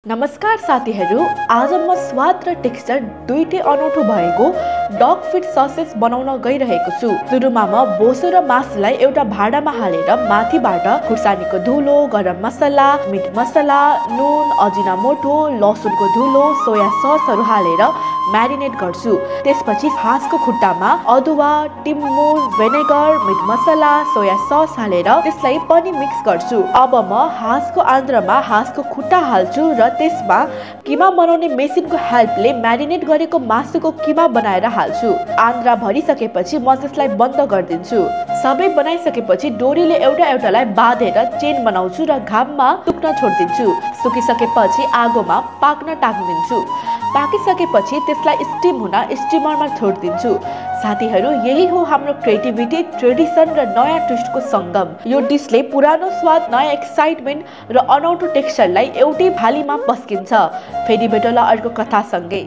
नमस्कार साथीहरू, आज म स्वाद र टेक्सचर दुईटै अनौठो भएको डग फिट ससेज बनाउन गइरहेको छु। सुरुमा म बोसो र मासुलाई एउटा भाँडामा हालेर माथिबाट खुर्सानीको धुलो, गरम मसला, मिट मसला, नुन, अजिनामोटो, लसुनको धुलो, सोया ससहरू हालेर म्यारिनेट गर्छु। त्यसपछि हाँसको खुट्टामा अदुवा, टिम्बु, भेनेगर, मिट मसला, सोया सस हालेर त्यसलाई पनि मिक्स गर्छु। अब म हाँसको आन्द्रमा हाँसको खुट्टा हाल्छु र त्यसमा किमा बनाउने मेसिनको हेल्पले म्यारिनेट गरेको मासुको किमा बनाएर हाल्छु। आन्द्रा भरिसकेपछि म त्यसलाई बन्द गरिदिन्छु। सबै बनाइसकेपछि डोरीले एउटालाई बाँधेर चेन बनाउँछु र घाममा सुक्न छोडिदिन्छु। सुकिसकेपछि आगोमा पाक्न टाक्दिन्छु। पाकिसकेपछि त्यसलाई स्टिम हुन स्टिमरमा छोडिदिन्छु। साथीहरू, यही हो हाम्रो क्रिएटिभिटी, ट्रेडिसन र नयाँ ट्विस्टको सङ्गम। यो डिसले पुरानो स्वाद, नयाँ एक्साइटमेन्ट र अनौठो टेक्सचरलाई एउटै थालीमा पस्किन्छ। फेरि भेटौँला अर्को कथासँगै।